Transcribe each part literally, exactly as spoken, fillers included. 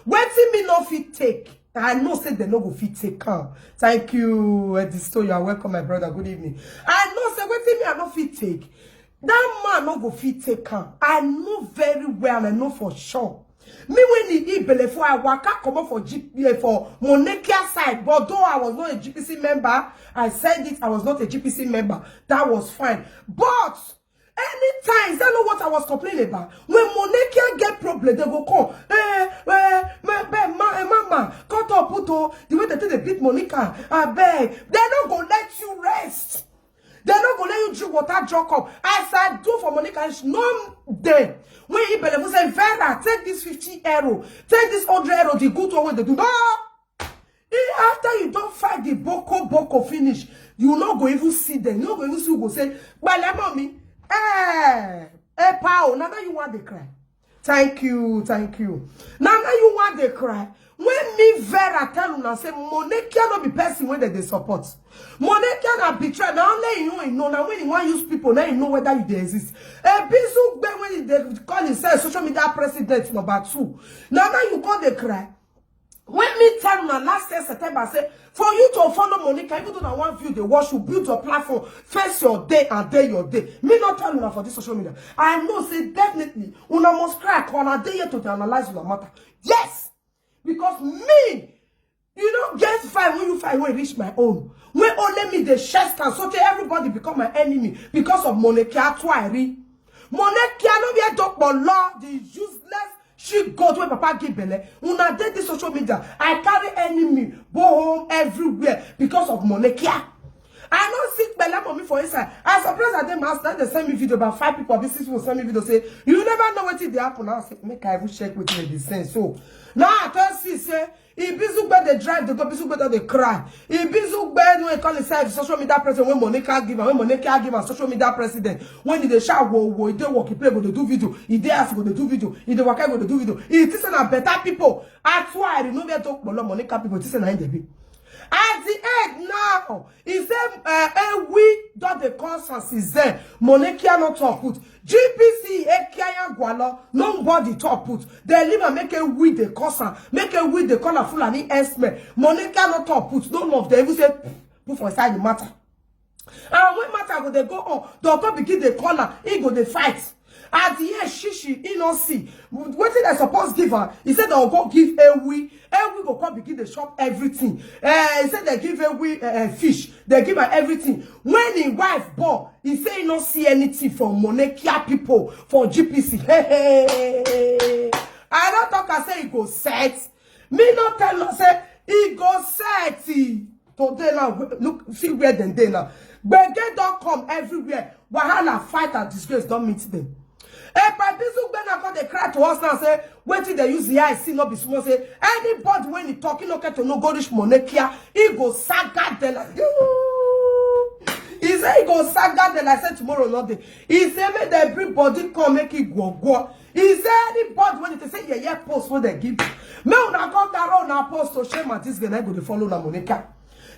Wetin me no fit take, I know say dem no go fit take am. Thank you, Edisto. You are welcome, my brother. Good evening. I know say wetin me I no fit take, that man no go fit take am. I know very well, I know for sure. Me when he eat belle for, I waka comot for G P A for Monekia side. But though I was not a G P C member, I said it, I was not a G P C member. That was fine. But anytime, is that not what I was complaining about? When Monekia get problem, they go call. Eh, eh, my, my, my, eh, mama, cut up, put oh, the way they take they beat Monica, I beg. They no go let you rest. They no go let you drink water, drunk up. As I do for Monica, it's no day. When he belle, say, Vera, take this fifty euro, take this hundred euro, the good one wey they do. No! E, after you don fight the boko boko finish, you no go even see them. You no go even see who go say, "Gbale, mommy." Eh, eh, pao, now, now you want to cry. Thank you, thank you. Now, now you want to cry. When me Vera tell una say Monekia no be person wey dem dey support. Monekia na betray. Na only you know, you know. Now when you want use people, now you know whether you dey exist. Ebizugbe, when he dey call himself social media president number two. Now, now you come dey cry. When me tell una last year September say for you to follow Monica, even though na one view dey watch you, build your platform, face your day and day your day. Me not tell una for this social media. I know say definitely una must cry, una dey here to dey analyze una matter. Yes, because me, you no get fight when you fight when reach my own. When only me dey share stand, so tey everybody become my enemy because of Monica Atuari. Monica no be a dog but law, the useless she got wey papa give belle. Una dey this social media. I carry enemy, go home everywhere because of Monekia. I no see belle mommy for inside. I surprise at them house. Now they send me video about five people. This people send me video say, "You never know wetin dey happen." Now I say, "Make I even check wetin dey send." So now I can see say, Ibizugbe dey drive, dey go, Ibizugbe don dey cry. Ibizugbe no dey call himself social media president when Monica give am, when Monica give am social media president. When he dey shout, "Wo, wo," he dey work, he play, go dey do video. He dey house, go dey do video. He dey waka, go dey do video. He think say na better people. Atuari no be talk about Monica people. He think say na him dey be. At the end now, he say, uh, eh, we don dey call am since then. Monica no talk put. G P C, Ekiaya Gwalo, nobody talk put. They leave and make a we dey call am, make a we dey call am Fulani herdsmen. Monica no talk put. None of them even say put for inside the matter. And when matter go dey go on, they go begin dey call am, he go dey fight. At the end, shishi, he no see. Wetin they suppose give am? He said they go give a we. A we go come begin dey chop everything. Eh, he said they give a we, eh, eh, fish. They give am everything. When him wife born, he say he no see anything from Monekia people for G P C. Hey, hey, hey, hey. I don talk, I say he go set. Me no tell am say he go set. Today now, look, see where dem dey now. Gbege don come everywhere. Wahala, fight and disgrace don meet them. Epa Ibizugbe now come dey cry to us now say wetin they use the eye see no be small. Say anybody when he talk, he no get to no go reach Monekia, he go saga them like, he say he go saga them like say tomorrow no dey. He say make everybody come make it go go. He say anybody when they say yeah, yeah, post wey they give. Me una come carry una post to shame and disgrace, na go dey follow na Monica.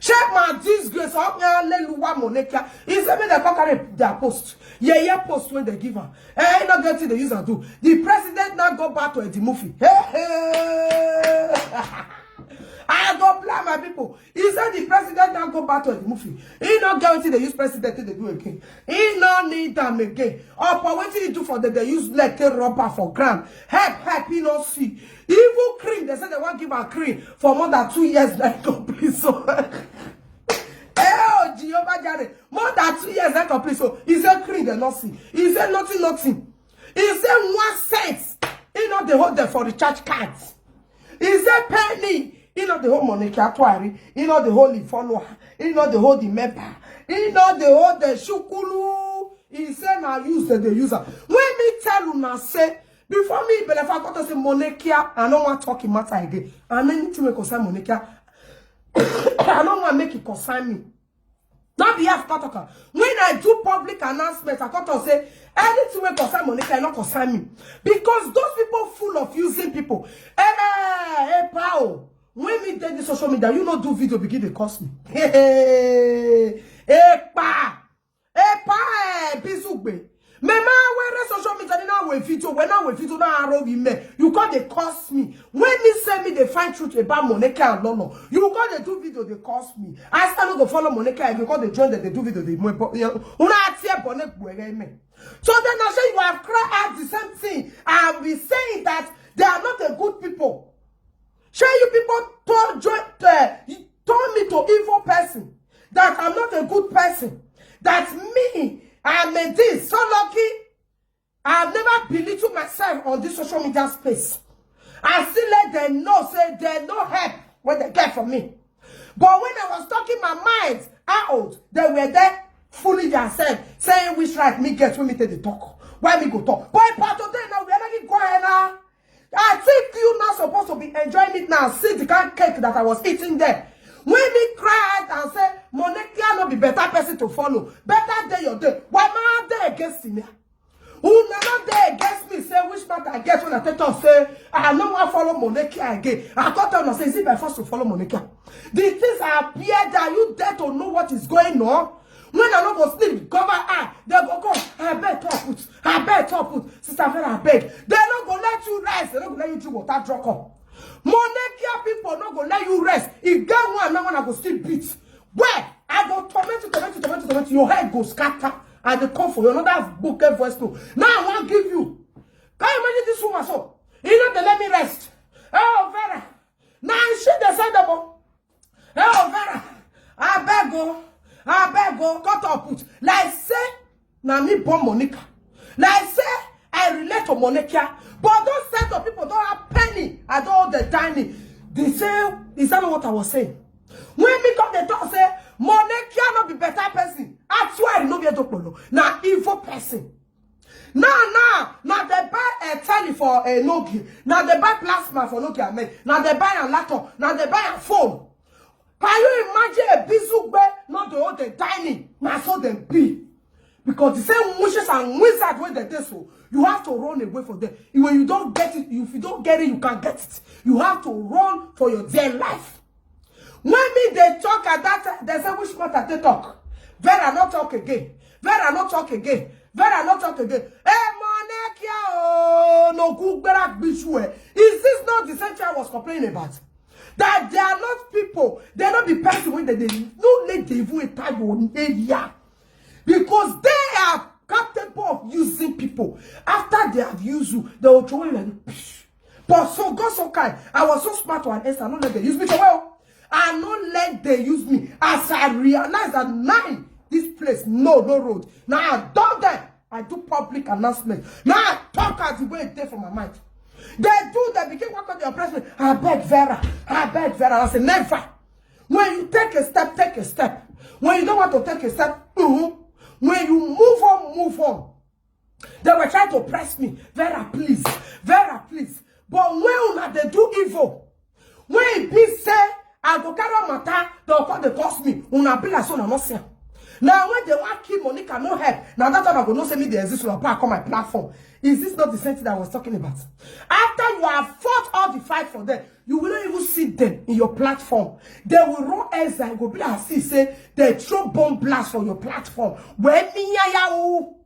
Shame and disgrace, oh, yeah, hallelujah, Monica. He say make they come carry their post. Yeah, yeah, post wey they give am. Eh, he no get thing they use and do. The president now go back to Eddie Murphy. Hey, hey. I go blame my people. He said the president now go back to Eddie Murphy. He no get wetin they use president take dey do again. He no need am again. Upon wetin he do for them, they use leg take rub am for ground. Help, help, he no see. Even cream, they say they wan give am cream for more than two years na complete. So, eh, oh, Jehovah Jireh, more than two years na complete. So he say cream they no see. He say nothing, nothing. He say one cent, he no dey hold them for recharge cards. He say penny, he no dey hold Monica Atuari, he no dey hold him follower, he no dey hold the member, he no dey hold the shukulu. He say na use dem dey use am. When me tell una say, before me belle for, I come talk say Monica, I no wan talk him matter again. And anything wey concern Monica, I no wan make it concern me. No be here I come talk am. When I do public announcement, I come talk say anything wey concern Monica, e no concern me. Because those people full of using people. Eh, eh, eh, pao. When me dey this social media, you no do video, begin dey curse me. Hey, pa. Hey, pa, eh, Ibizugbe. Me ma were social media, ni na we video, we na we video, na aro we me. You come dey curse me. When me say me find truth about Monica and Lolo. You go dey do video, dey curse me. I still no go follow Monica again. Go dey join them, dey do video, dey more. Una atie bone gbere me. So then I say you have cried out the same thing and be saying that they are not a good people. Shey you people turn join uh, turn me to evil person, that I'm not a good person, that me I'm a this so lucky. I've never belittled myself on this social media space. I still let them know say they no help when they get from me. But when I was talking my mind out, they were there fooling themselves, saying which right me get when me take the talk. Why me go talk? Boy, part of them now we are not going now. I think you not supposed to be enjoying it now. See the kind of cake that I was eating there. When me cried and said, Monica no be better person to follow. Better day your day. Why my day against me? Who never day against me? Say which part I get when I tell us say I no want follow Monica again. I got tell us say is it by force to follow Monica? The things I appear that you dare to know what is going on. When I no go sleep, cover eye. They go come. I bet top put. I bet top put. Sister Vera, I beg. They no go let you rest. They no go let you drink water, drop up. Monica people no go let you rest. If get one now, one I go still beat. Where? I go torment you, torment you, torment you, torment you. Your head go scatter. I dey come for you. Another book get voice too. Now I wan give you. Can you imagine this woman so? You know they let me rest. Oh, Vera. Now she dey send them up. Oh, Vera, I beg go, I beg go, cut up put. Like say, na me born Monica. Like say, I relate to Monica. But those set of people don't have penny. I don't own the tiny. They say, is that not what I was saying? When me come, they talk say, Monica not be better person. Actually, no be a dokpolo. Na evil person. Now, now, now they buy a telly for a Nokia. Now they buy plasma for Nokia, man. Now they buy a laptop. Now they buy a phone. Can you imagine a Bizugbe not the old the dining? Now so them be. Because the same wishes and wizard when they do so, you have to run away from them. When you don't get it, if you don't get it, you can't get it. You have to run for your dear life. When me they talk at that time, they say which matter they talk. Vera not talk again. Vera not talk again. Vera not talk again. Hey, Monekia, oh, no good berak bishwe. Is this not the same thing I was complaining about? That they are not people. They are not the person when they, they no let the even entire your area. Because they are capable of using people. After they have used you, they will throw you like this. But so God so kind, I was so smart to an extent, I don't let them use me so well. I don't let them use me. As I realize that now this place, no, no road. Now I done them. I do public announcement. Now I talk as the way it dey for my mind. They do, they begin work on the oppress me. I beg Vera. I beg Vera. I say never. When you take a step, take a step. When you don't want to take a step, mm-hmm. When you move on, move on. They were trying to press me. Vera, please. Vera, please. But when una they do evil, when it be say, I go carry matter, they'll call the cost me. Una be like so, una not say. Now when they want kill Monica, no help. Now that time I go no say me they exist, una come my platform. Is this not the same thing that I was talking about? After you have fought all the fight for them, you will not even see them in your platform. They will run exile, go be like see say they throw bomb blast for your platform. Where me ya ya o.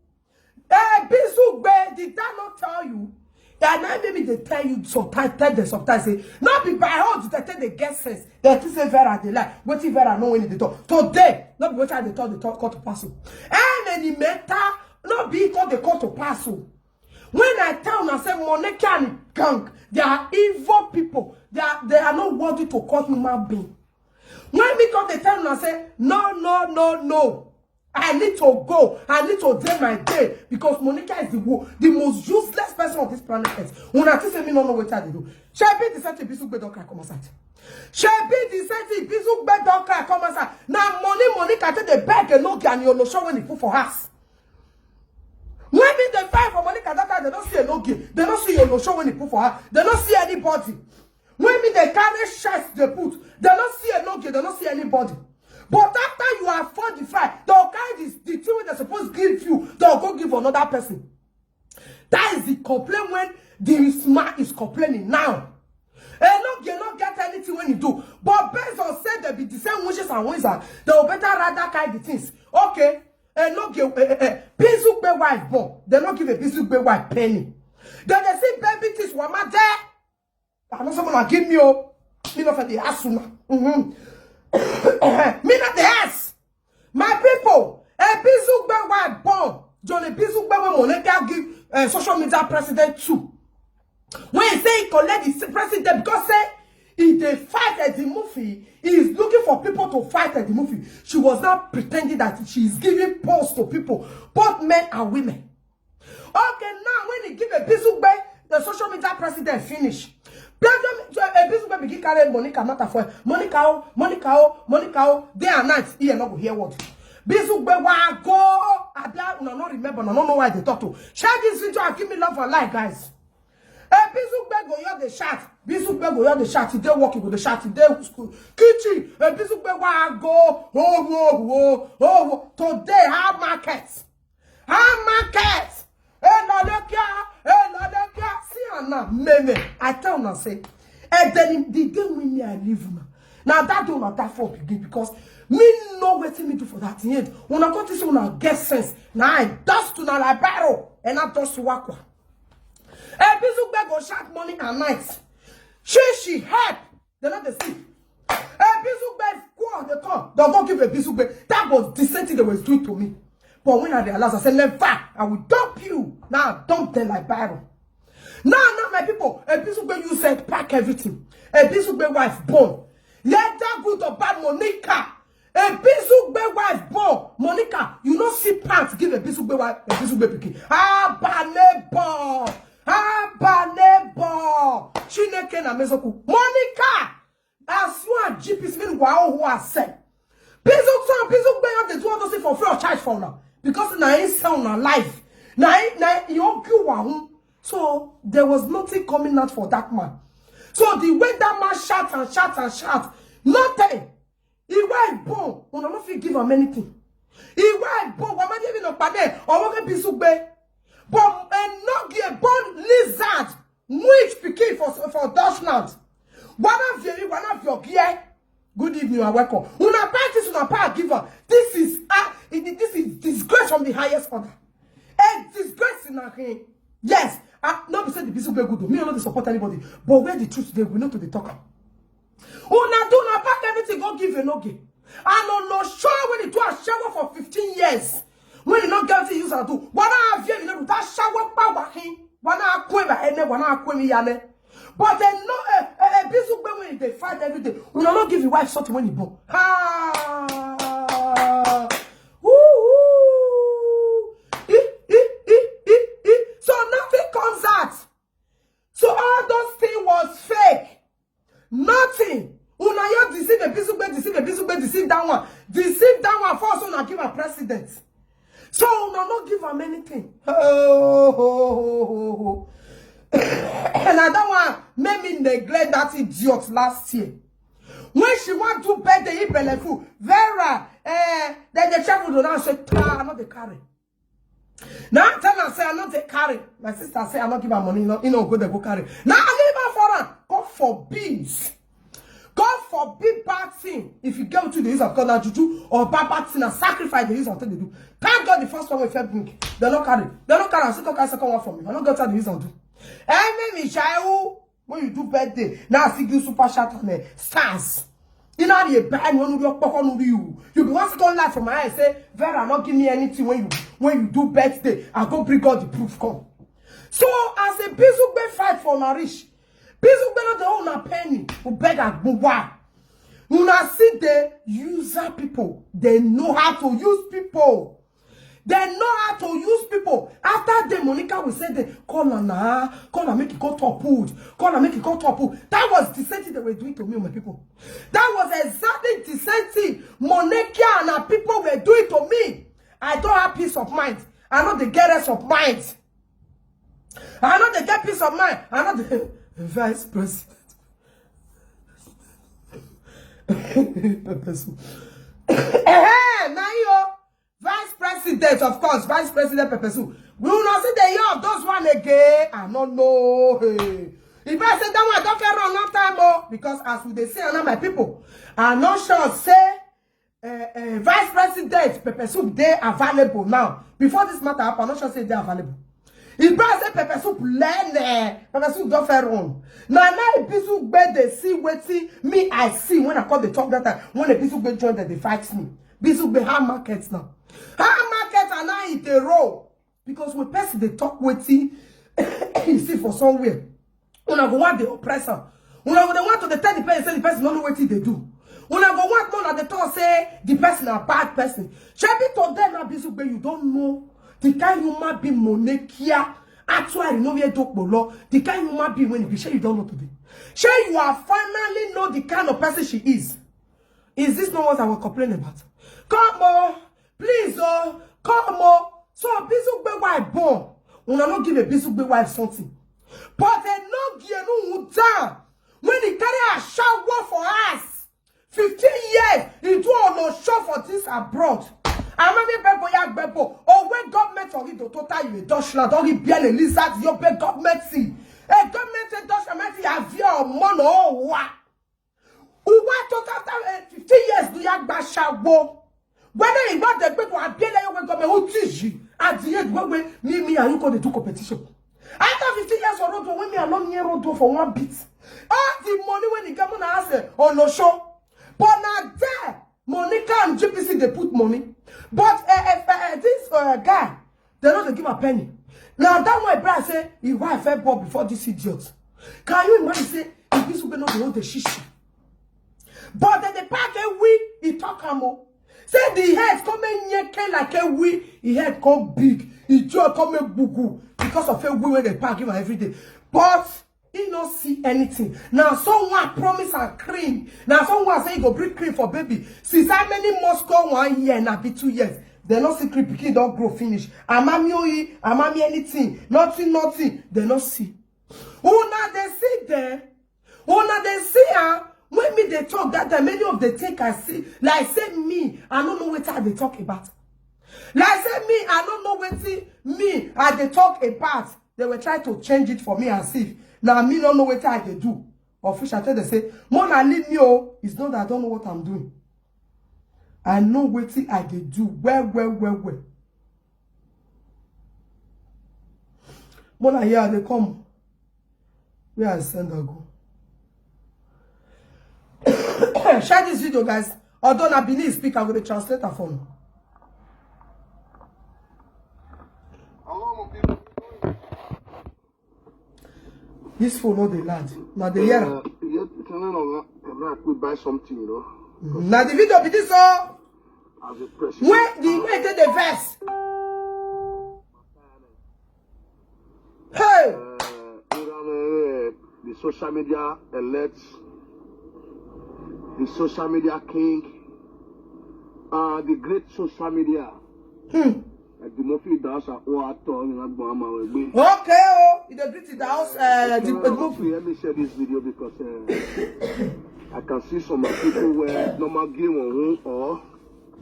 Eh, Bizugbe, did that not tell you? Yeah, now maybe they tell you sometimes, tell them sometimes say, not be by how did they tell the get sense. They think say Vera they lie. What if Vera know when they talk? Today, not be what they talk, they talk, cut to pass. And any matter, not be called the cut to pass. When I tell una say Monica and gang, they are evil people. They are, they are not worthy to call human being. When me come, they tell una say, no, no, no, no. I need to go. I need to day my day because Monica is the wo-, the most useless person on this planet Earth. When I say me no know what I do. Shebi the same thing Bizugbe don cry come outside. Shebi the same thing Bizugbe don cry come outside. Now money, Monica take the bag and no can you no show when he put for house. When me they fight for Monica that time, they don't see a no give. They don't see your no show when he put for her. They don't see anybody. When me they carry chest they put, they don't see a no give. They don't see anybody. But after you have fought the fight, they'll carry this, the thing they're supposed to give you, they'll go give another person. That is the complaint when the man is complaining now. Enoge no get anything when he do. But based on say they be the same wishes and wizards, they will better rather carry the things. Okay. Enoge, eh, eh, eh, Bizugbe wife born. They not give a Bizugbe wife penny. Then they see baby things were my there. I know someone give me oh. Me no for the ass una. Mm-hmm. Me not the ass. My people, Ebizugbe wife born. John Ebizugbe wey Monica give uh, social media president too. When he say he collect the president because say he dey fight Eddie Murphy, he is looking for people to fight Eddie Murphy. She was not pretending that she is giving post to people, both men and women. Okay, now when he give Ebizugbe, the social media president finish. Ebizugbe begin carry Monica matter for Monica, oh, Monica, oh, Monica, oh, day and night, he no go hear word. Ebizugbe wa go. Abia, una no remember, una no know why they talk to. Share this video and give me love and like, guys. Ebizugbe go hear the shout. Ebizugbe go hear the shout. He dey work, he go the shout. He dey school. Kitchen. Ebizugbe wa go. Oh, oh, oh, oh, oh. Today, how market? How market? Hey, Lalekia. Hey, Lalekia. See her now. Meme. I tell una say, and then the day when me I leave una. Now that do not that for begin because me know wetin me do for that thing. Una go to say una get sense. Now I dust una like barrel and I dust wakwa. Ebizugbe go shout morning and night. She she help. They not the see. Ebizugbe go on the call. They go give Ebizugbe. That was the same thing they was doing to me. But when I realized, I said, never. I will dump you. Now I dump them like barrel. Now, now, my people, Ebizugbe, you said pack everything. Ebizugbe wife born. Yeah, that good or bad, Monica. Ebizugbe wife born. Monica, you no see pants give Ebizugbe wife, Ebizugbe pikin. Ah, balebo. Ah, balebo. Chineke na mezoku. Monica, as you are G P C, mean wow, who are said. Bizuk son, Bizuk Bayon, they do all those things for free of charge for now. Because na him sell na life. Na him, na him, he owe you one. So there was nothing coming out for that man. So the way that man shout and shout and shout, nothing. He wife born, una no fit give him anything. He wife born, wa ma dey no pade, or what Bizuk Bay. But and not a born lizard, which pikin for for Dutchland. One of you, one of your gear. Good evening and welcome. Una buy this, una power giver. This is uh, this is disgrace from the highest order. A disgrace in a him. Yes, uh, not be say the business wey good. Me, I no dey support anybody. But where the truth dey, we no to dey talk am. Una do na pack everything go give Enoge. And no no sure when he do a shower for fifteen years. When he not guilty use and do. What have you, you know, that shower power him. Wana akweba ene, wana akwemi yane. But then no, a, a, a business when they fight every day. We no give the wife something when he born. Ha! Woo, woo. Eh, eh, eh, eh, eh. So nothing comes out. So all those things was fake. Nothing. Una ya deceive the business, deceive the business, deceive that one. Deceive that one first, una give a president. So una no give am anything. Oh, oh, oh, oh, oh. And that one made me neglect that idiot last year. When she want to beg the Ibelefu, Vera, eh, then the travel to now say, ah, not the carry. Now I tell her, say, I not the carry. My sister say, I not give her money, no, you know, go there, go carry. Now I leave her for her. God forbid. God forbid bad thing. If you get to the use of God, now juju or bad, bad thing and sacrifice the use of thing they do. Thank God the first one we felt drink. They not carry. They not carry. I still carry second one from me. I not get to the use of do. Hey, me, Michelle, when you do birthday, now I see you super chat on the stars. You know the bad one you pop on you. You be one second life from my eye say, Vera, not give me anything when you when you do birthday. I go bring God the proof come. So as a business fight for nourish, business not the own a penny. Who beg a buwa. Una see the user people. They know how to use people. They know how to use people. After the Monica will say they call her now, call her make it go top wood, call her make it go top wood. That was the same thing they were doing to me, my people. That was exactly the same thing Monica and her people were doing to me. I don't have peace of mind. I know the get rest of mind. I know they get peace of mind. I know the vice president. Pepper soup. Eh, now you vice president, of course, vice president Pepper soup. We will not see the year of those one again. I don't know. Hey. If I say that one, I don't care run long time, oh, because as we dey say, I know my people. I not sure say uh, uh, vice president Pepper soup they available now. Before this matter happen, I not sure say they available. If brother say pepper soup, learn eh. Pepper soup don fair run. Now now Ibizugbe dey see wetin me I see when I come dey talk that time. When Ibizugbe join them, they fight me. Ibizugbe how market now? How market and now e dey roll? Because when person dey talk wetin you see for somewhere, una go want dey oppress am. Una go dey want to dey tell the person say the person no know wetin dey do. Una go want more na dey talk say the person na bad person. Shebi to them na Ibizugbe, you don't know the kind human being Monekia actually know where Dokpolo, the kind human being when e be. Shey you don't know today? Shey you are finally know the kind of person she is? Is this not what I was complaining about? Come on, please, oh, come on. So Ibizugbe wife born. Una no give Ibizugbe wife something. But they no give no down. When he carry a shower for us, fifteen years, he do on no show for this abroad. Amami Bebo ya Bebo, oh, when government or the total you Dutchland, don't be a lizard, your big government see. A government in Dutchland, have your mono, oh, wa. Uwa talk after eh, fifteen years, do ya gba shawo. Whether he want the people are being like when government who teach you at the end when we me me and you go dey do competition. After fifteen years for road, when me alone near road for one beat. All the money when the government has eh, on no show. But now there, Monica and G P C they put money. But uh, uh, uh, this uh, guy, they don't give a penny. Now that my brother say he wife fell born before this idiot. Can you imagine say if this woman not the shishi? But then the pack a we he talk am o. Say the head come and nyeke like a we, he head come big, he jaw come a bugu because of a we when they pack him every day. But he no see anything. Now someone promise and cream. Now someone say he go bring cream for baby. Since how many Moscow one year now be two years? They no see cream pikin don't grow finish. Amami oyi, amami anything, nothing, nothing. They no see. Una dey see there. Una dey see am. When me dey talk that time, many of the take I see like say me, I no know wetin I dey talk about. Like say me, I no know wetin me I dey talk about. They were trying to change it for me as if now me no know wetin I dey do. Of which I tell them say, Mona leave me oh, it's not that I don't know what I'm doing. I know wetin I dey do well, well, well, well. Mona here I dey come. Where I send her go? Share this video, guys. Although na Benin speak, I go dey translate am for you. This phone no dey loud. Na dey hear am. Uh, you can, you know, can I could buy something, you know, Na the video be this oh. As a person. When the way they dey vex. Hey. Uh, you know, uh, the social media elite, the social media king, uh, the great social media. Hmm. Like the Murphy dance at Oato, you know, Bama, we. Okay oh. You dey greet the house. Uh, the, the Let me share this video because uh, I can see some people where normal game on or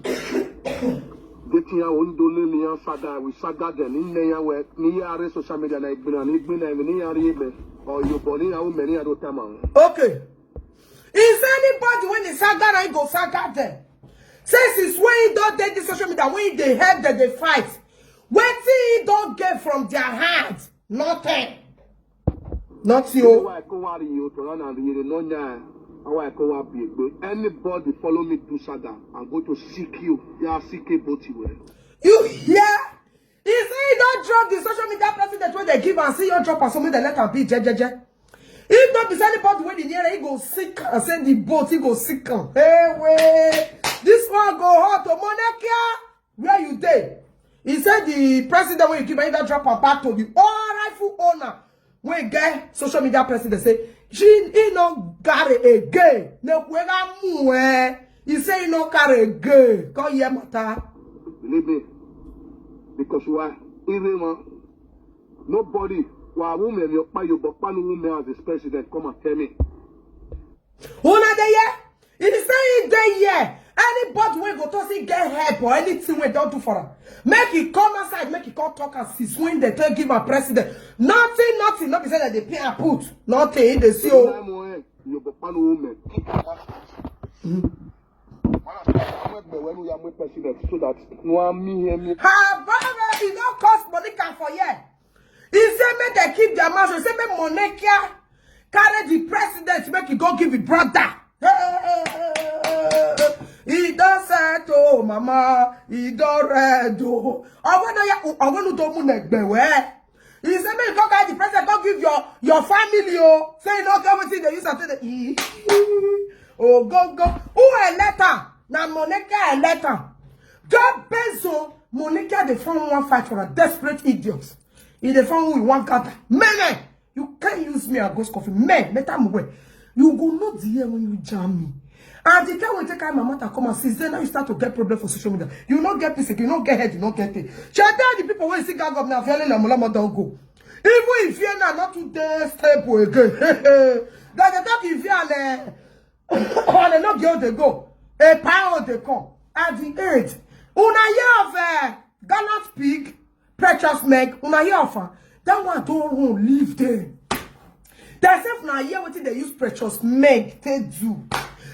getting out on doing me and saga with saga then in there where me are social media na igbin and igbin na even in are even or you born in how many other time. Okay. Is anybody when the saga na go saga them? Since it's when he don't take the social media, when they help them, they fight. Wetin he don't get from their hand? Nothing. Nothing oh. Why I come out you to run and you no nya. How I come out be but anybody follow me do saga, I'm going to seek you. Yeah, seek a boat you well. You hear? He say he don't drop the social media president when they give and see your drop and something they let am be jejeje. If not be anybody when the near he go sick and send the boat, he go sick am. Hey way. This one go hot to Monakia. Where you dey? He said the president when you give him that drop am back to the all rightful owner. When get social media president say she he no carry again. No kwega mu eh. He say he no carry again. Come hear matter. Believe me. Because why? Even man, nobody. Why woman you buy you but woman as this president come and tell me. Una dey here? He say he dey here. Anybody wey go talk say get help or anything wey don do for am, make he come outside, make he come talk am since when they take give am president. Nothing, nothing, no be say that they pay am put. Nothing, he dey see oh. You go find woman. So that no me hear me. Her brother, he don cost Monica for here. He say make dem keep their mouth. He say make Monekia carry the president, make he go give him brother. He don set, oh mama, he don red, oh. Ọwọ́ náà yá, ọwọ́ náà tó mú nẹ̀gbẹ̀ wẹ́. He say make you go carry the president, go give your, your family, oh. Say you no get wetin dey use am take dey. Oh, go, go. Who elect am? Na Monica elect am. Just based on Monica, dey form one fight for a desperate idiot. He dey form who he wan gather. Men, eh, you can't use me and go scoffing. Men, let am well. You go know the year when you jam me. And the time we take my matter come and since then, now you start to get problem for social media. You no get peace again, you no get head, you no get thing. Shey the people wey see gag up now, feeling lamolamo don go. Even if you are not too dey stable again. Dem dey talk if you are, eh, on a no girl dey go. A power dey come. At the age. Una hear of, eh, gallant pig, precious Meg, una hear of her. That one don run leave there. Dem say if una hear wetin dem use precious Meg take do.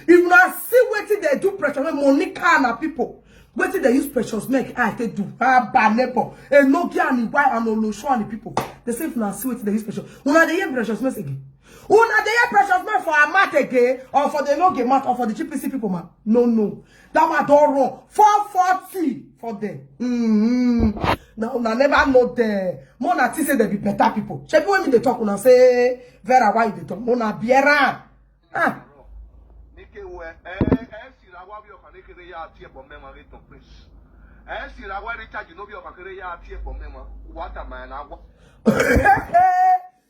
If una see wetin dem do precious Meg, Monica and her people. Wetin dem use precious Meg eye take do. Her bad neighbor. Enogie and Iwai and Olosho and the people. Dem say if una see wetin dem use precious. Una dey hear precious Meg again. Una dey hear precious Meg for her mouth again, or for the Enogie mouth, or for the G P C people mouth. No, no. That one don run. Four forty for them. Mm-hmm. Now, una never know them. More na think say they be better people. Shebi when me dey talk, una say, "Vera, why you dey talk?" Una be around. Ah. Nike we, eh, eh, si la wa bi o kan nike re ya ti e bo me ma re ton prince. Eh, si la wa Richard no bi o kan kere ya ti e bo me ma. Wa ta ma na wa.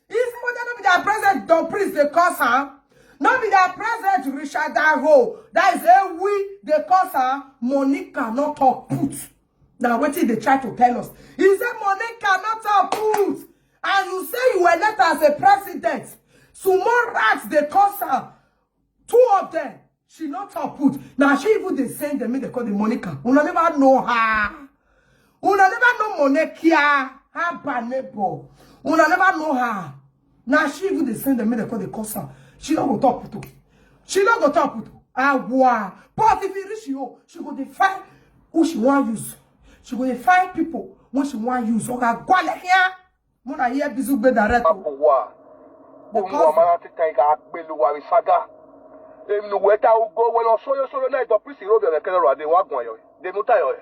If mother no be their president, Don Prince dey cause am. No be their president, Richard Daho. That is a we dey cause am. Monica no talk put. Now wetin dey try to tell us? He say Monica no talk put. And you say you elect as a president. Small rats dey cause am. Two of them, she no talk put. Now she even dey send them, make they call the Monica. Una never know her. Una never know Monekia, her bad neighbor. Una never know her. Now she even dey send them, make they call the cause her. She no go talk put o. She no go talk put o. Awa. But if you reach you, she go dey find who she wan use. She go dey find people when she wan use. Oga gwale here. Muna here bizu gbe direct o. Abuwa. Because Omuwa mara ti taiga agbelu wari saga. Enu weta ugo welo soyo soyo na ido prisi robe na kele rade wa gwan yo. Denu tayo.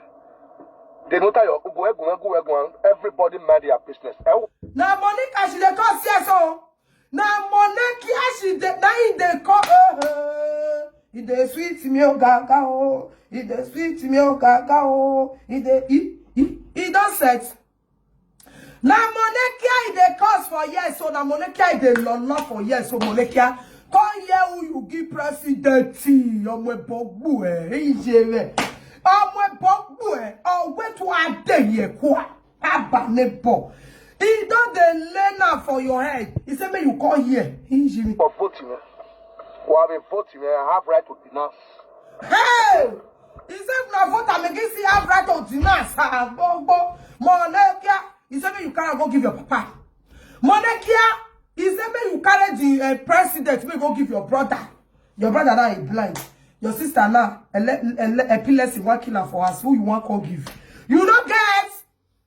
Denu tayo ugo egun egun egun. Everybody mind their business. Eh? Na Monica she dey call C S O. Na Monica she dey, na him dey call. Oh, oh. E dey sweet me, oh, gaga, oh. E dey sweet me, oh, gaga, oh. E dey, e, e, e don set. Na Monekia e dey cause for here, so na Monekia e dey lolo for here, so Monekia come hear who you give president. Ọmọ ẹbọ gbù ẹ, èyí ṣe rẹ. Ọmọ ẹbọ gbù ẹ, ọgbẹ tó a dé yẹ kó a, a bà ní bọ. E don dey lay now for your head. He say make you come here. He ṣe mi. For vote me. Well, I mean, vote me. I have right to denounce. Hey! He said na vote am against, he have right to denounce. Ah, gbogbo. Monekia. He said make you carry go give your papa. Monekia. He said make you carry the, uh, president, make go give your brother. Your brother now is blind. Your sister now, ele, ele, epilepsy, one killer for us. Who you want come give? You don't get.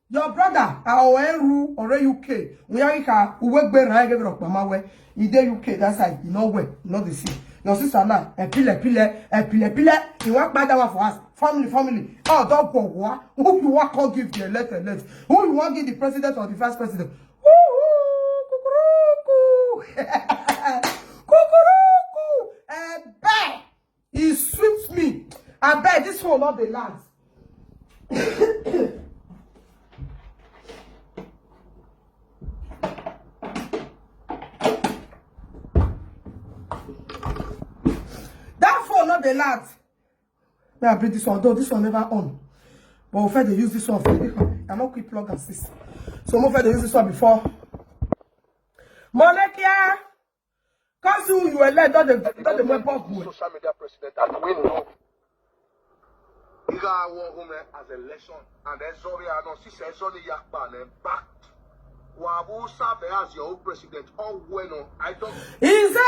Your brother, Aoeru, or U K, we are ka, uwe gbe ran, give it up, mama, we. He dey U K, that side, you know where, not the same. Your sister now, epile, pile, epile, pile, he want buy that one for us. Family, family. Oh, don't go, what? Who you want come give the elect, elect? Who you want give the president or the vice president? Woo, woo, kukuruku. Kukuruku. Eh, bye. E sweet me. Abeg, this one no dey last. That phone no dey last. May I bring this one? Though this one never on. But we fit dey use this one for, I no quick plug and sis. So we fit dey use this one before. Molekia. Cause who you elect, don dey, don dey make ball boy. Social media president and we know. Iga awo hume as election and Ezori ano si se Ezori yakpa ne back. Wabu serve as your own president. Oh, bueno, I don't. He say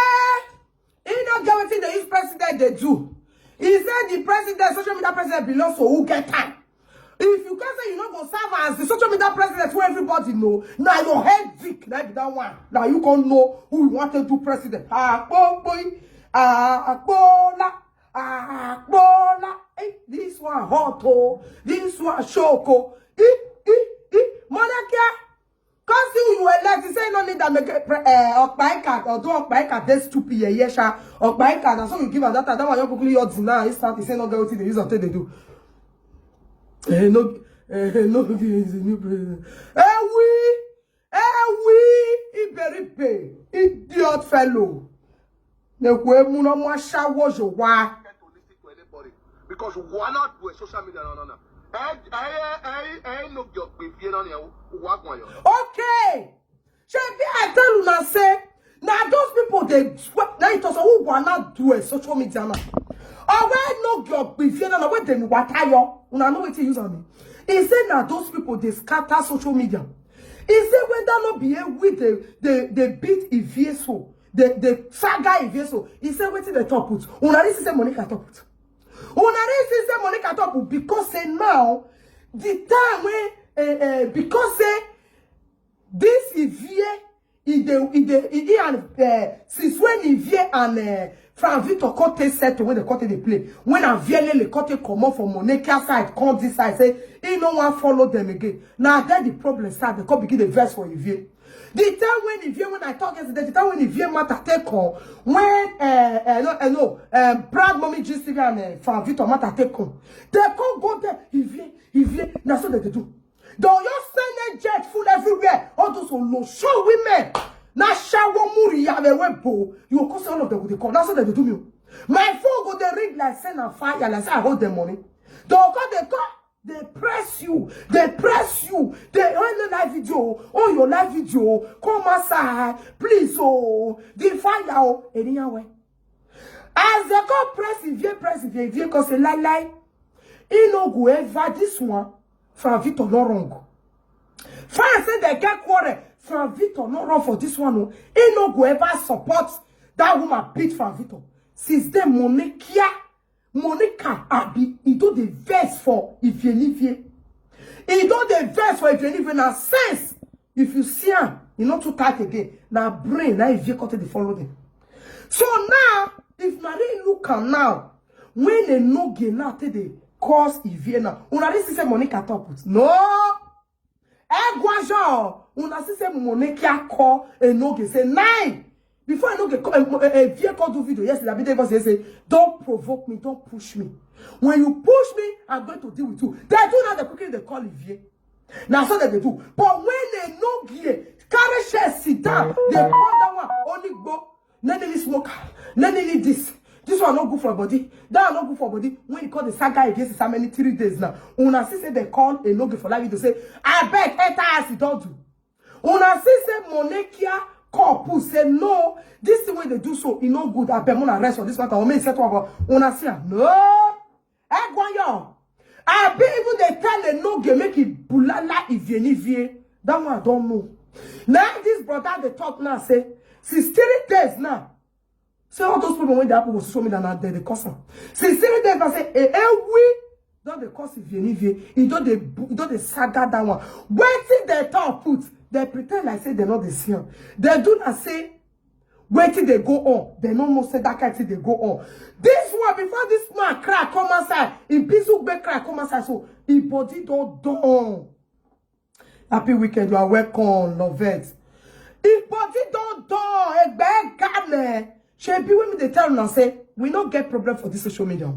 he no get wetin dey use president dey do. He say the president, social media president belongs to who get time. If you can say you no go serve as the social media president wey everybody know, na your head dick na be that one. Na you come know who you want to do president. Akpokpoi, akpola, akpola. Eh, this one hot oh, this one shock oh. Eh, eh, eh. Monakia, come see who you elect. He say no need am again. Pre- eh, Okpaika, although Okpaika dey stupid, yeah, yeah, sha. Okpaika, na so you give am that time. That one, you quickly your dinner. He start, he say no get wetin dey use am take dey do. Eh, no, eh, no, is a new president. Eh, we, eh, we, Iberibe, idiot fellow. Nekwe muno mwa shawo jo wa. Get to listen to anybody because we are not with social media. No, no, no. Eh, eh, eh, eh, no job with you, no, no, we are going. Okay. Shebi I tell una say na those people dey swear na it also who wanna do a social media now. Or where no job with you, no, where dem wata yo. Una know wetin use am. He say na those people dey scatter social media. He say whether no be a we dey dey dey beat Ivie so, dey dey saga Ivie so. He say wetin dey talk put. Una dey see say Monica talk put. Una dey see say Monica talk put because say now the time wey eh, eh, because say this Ivie, e dey e dey e e and eh, since when Ivie and eh, Frank Victor come take settle when they come take dey play, when Avielele come take comot for Monica side, come this side, say he no wan follow them again. Na there the problem start. They come begin dey vex for Ivie. The time when Ivie, when I talk yesterday, the time when Ivie matter take come, when eh, eh, no, eh, no, eh, Proud Mommy G C V and eh, Frank Victor matter take come, they come go there, Ivie, Ivie, na so they dey do. They just send a jet full everywhere. All those Olosho women. Na shawo muri ya we webo. You go see all of them go dey call. That's what they do me. My phone go dey ring like say na fire, like say I hold them money. They go call, they call, they press you, they press you. They on the live video, on your live video. Come outside, please. Oh, the fire. Oh, anyhow. As they go press Ivie, press Ivie, Ivie go say lie lie. He no go ever this one. Frank Victor no wrong. Fine say they get quarrel. Frank Victor no wrong for this one. No. He no go ever support that woman beat Frank Victor. Since then, Monica, Monica Abi, he do the verse for Ivie Nivie. He do the verse for Ivie Nivie. Na sense. If you see am, e no too tight again. Na brain, na Ivie come take dey follow them. So now, if na really look am now, when Enogie now take dey cause Ivie now, una really see say Monica talk put. No! Egwajo! Una see say Monica call Enogie say nine. Before Enogie call, eh, eh, Ivie call do video yesterday, I be dey say, say, don't provoke me, don't push me. When you push me, I'm going to deal with you. They do now, they quickly they call Ivie. Na so they dey do. But when Enogie carry chair sit down, they call that one only go. No need this smoker. No need this. This one no good for body. That one no good for body. When you call the saga against how many three days now? Una see say they call Enogie for live video say, I beg, enter as he don't do. Una see say Monekia call put say no. This thing wey they do so, e no good. I beg una rest for this matter. Or make e settle am. Una see am. No. Egwayo. I be even dey tell Enogie make e bulala Ivie Nivie. That one I don't know. Now this brother dey talk now say, since three days now. Say all those people wey dey happen for social media na dem dey cause am. Since three days now say, eh, eh, we don dey cause Ivie Nivie. E don dey bu-, e don dey saga that one. Wetin dem talk put, dem pretend like say dem no dey see am. Dem do na say wetin dey go on, dem no know say that kind thing dey go on. This one, before this man cry come outside, e bizu gbe cry come outside, so e body don done. Happy weekend, you are welcome, Lovette. E body don done, egbe gale. Shebi when me dey tell una say we no get problem for this social media.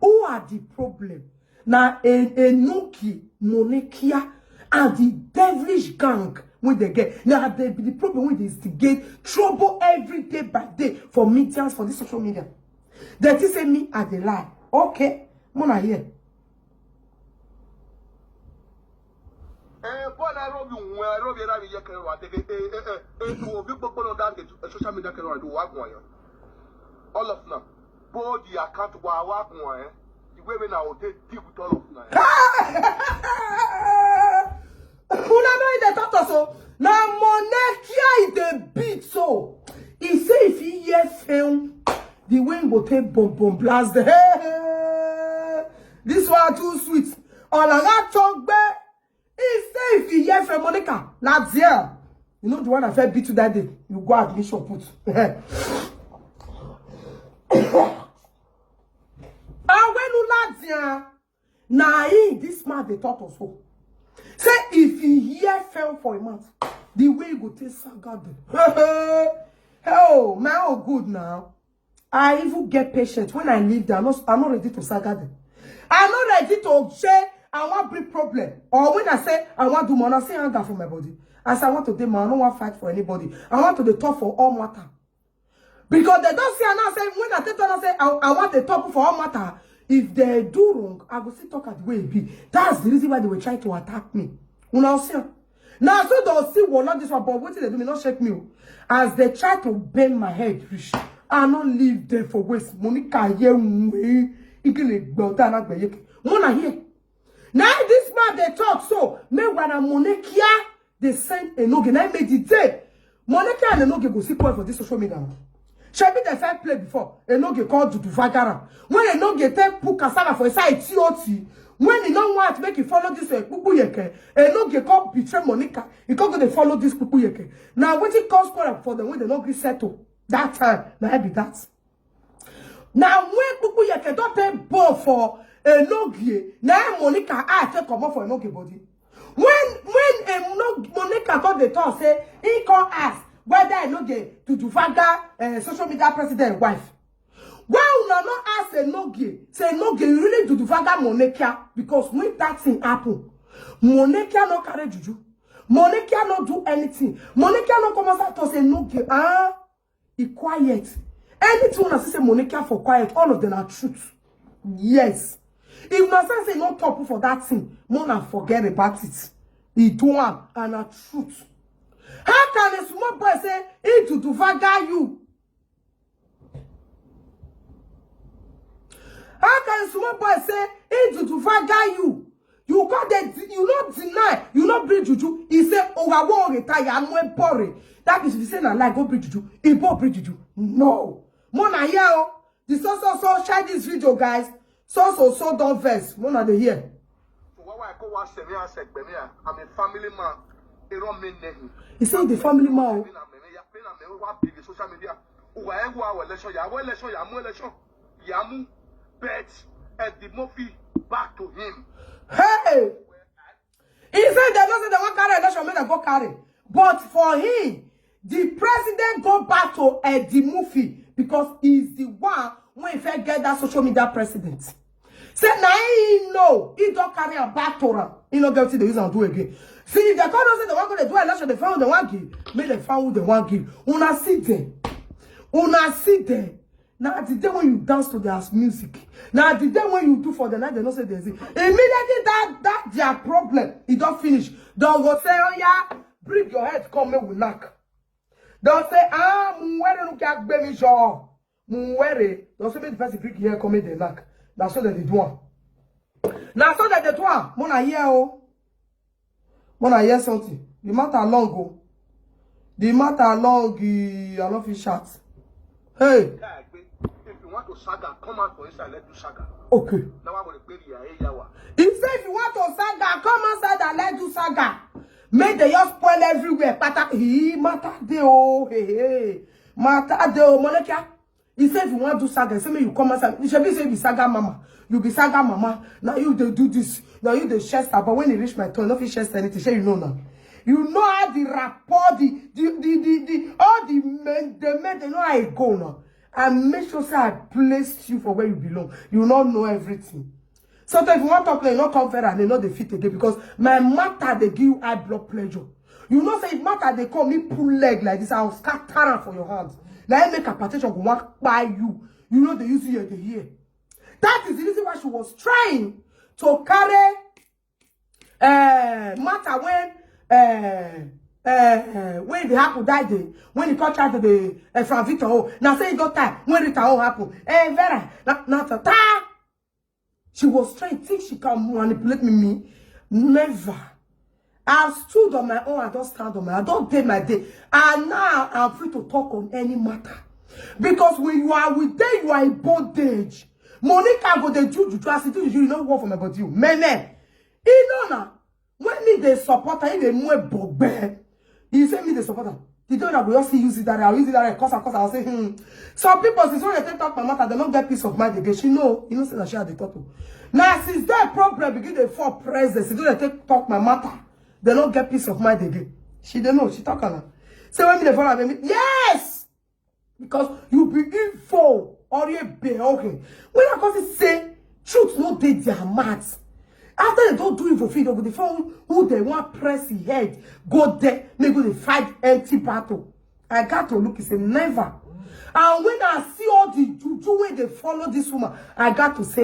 Who are the problem? Na E-, Enogie, Monekia, and the devilish gang wey they get. Na the, the problem wey dey instigate trouble every day by day for medias, for this social media. They think say me, I dey lie. Okay, mona here. Eh, boy, Nairobi, Nairobi, Nairobi, yeah, Kenya, eh, eh, eh, eh, eh, to be gbogbo no down the social media, Kenya, do what one. All of now. Both the account wa wa kun eh. The way we now take deal with all of now. Una know the doctor so. Na Monekia is the beat so. He say if he hear film, the way he go take bomb bomb blast. Hey, hey. This one too sweet. Olaga Togbe, he say if you hear from Monica, not there. You know the one I felt beat you that day. You go admission put. Awenu Ladia. Na him this man dey talk to so. Say if he hear fell for a month, the way he go take saga them. Oh, my own good now. I even get patient when I leave there. I'm not, I'm not ready to saga them. I'm not ready to say I want big problem. Or when I say I want do more, I say anger for my body. As I want to do more, I don't want fight for anybody. I want to dey talk for all matter. Because they don't see now say when I tell them say I, I want to talk for all matter. If they do wrong, I go still talk at the way it be. That's the reason why they were trying to attack me. Una see am? Now so they'll see what not this one, but what they do me not shake me. Oh. As they try to bend my head, reach, I not leave there for waste. Monica here, we, you can go down at the one I hear. Now this man they talk so me when I'm Monica. They send Enoge. Now make the day Monica and Enoge go see point for this social media. Shebi the fair play before Enoge called Dudu Vagara. When Enoge take put cassava for inside T O T, when he don't want to make it follow this uh, Pupu Yeke, Enoge come betray Monica. He come go dey follow this Pupu Yeke. Now what it cost quarrel for them when they not gree settle that time? Now be that. Now when Pupu Yeke don't take ball for Enoge, now Monica I take come up for Enoge body. When when um, no, Monica come dey talk say he come ask whether Enoge to Duvaga uh, social media president wife. Why una no ask Enoge say Enoge you really do Duvaga Monica because when that thing happen, Monica no carry juju. Monica no do anything. Monica no come outside to say Enoge ah. E quiet. Anything una see say Monica for quiet, all of them are truth. Yes. If una say say no talk for that thing, Mona forget about it. He do am and a truth. How can a small boy say he do do vaga you? How can a small boy say he do do vaga you? You come dey you no deny, you no bring juju. He say owawo retire mo bore. That is if you say na lie go bring juju. He go bring juju. No. Mona here o. The so so so share this video guys. So so so don vex. Mona dey here. Why why go wa semi and seg me? I'm a family man. He don't mean nothing. He say the family man. Social media. Uwa ego our election ya, our election ya, mo election. Yamu, but Eddie Murphy back to him. Hey! He said they don't say they want carry election, make them go carry. But for him, the president go back to Eddie Murphy because he's the one when he first get that social media president. Say now he know he don't carry a back to him. He no get to the use and do again. See if they come say they want to do election, they found the one give. Make they found the one give. Una see them. Una see them. Now the day when you dance to their music, now the day when you do for them, now they don't say there's it. Immediately that that their problem, it don't finish. Don't go say, oh yeah, bring your head, come make we knock. Don't say, ah, muwere no kya gbe mi jo. Muwere. Don't say make the person bring here, come make they knock. That's so that they do one. Now so that they do one. Mona here oh. When I hear something, the matter long go. The matter long, eh, I no fit shout. Hey. If you want to saga, come out for inside, let do saga. Okay. Now I want to pay the yawa. He say if you want to saga, come outside and let do saga. Make the just spoil everywhere. Pata, he matter dey oh, hey, hey. Matter dey oh, Monica. He say if you want do saga, say make you come outside. You should be say be saga mama. You be saga mama. Now you dey do this. Now you dey chest about when he reach my turn, no fit chest anything. Say you know now. You know how the rapport, the the the the, the all the men, the men, they know how it go now. I make sure say I placed you for where you belong. You not know everything. So if you want to play, you not come fair and you know the fit again because my matter they give you high blood pressure. You know say if matter they call me pull leg like this, I'll scatter am for your hands. Now I make a partition go walk by you. You know they use you the here. That is the reason why she was trying to carry uh, matter when uh, uh, when the happen that day when the contract the uh, from Victor oh now say e don time when Rita oh happen eh Vera na na ta ta she was trying think she can manipulate me me never I stood on my own I don't stand on my I don't pay my day and now I'm free to talk on any matter because when you are with them you are in bondage Monica go dey do juju as e do juju you no work for my body o mene You know now, when me dey support her, if they move bogbe, you say me dey support her. The day I go just see use it that I use it that I cause her, cause her, I say, hmm. Some people, since when they take talk my matter, they don't get peace of mind again. She know, you know, say that she had the talk. Now, since that problem begin to fall present, since when they take talk my matter, they don't get peace of mind again. She dey know, she talk her now. Say when me dey follow her, me, yes! Because you be info or you be okay. When I come say truth no dey their mouth. After they don't do evil fit, they go dey find who they want press the head, go there, make go dey fight empty battle. I got to look, he say never. And when I see all the juju wey dey follow this woman, I got to say,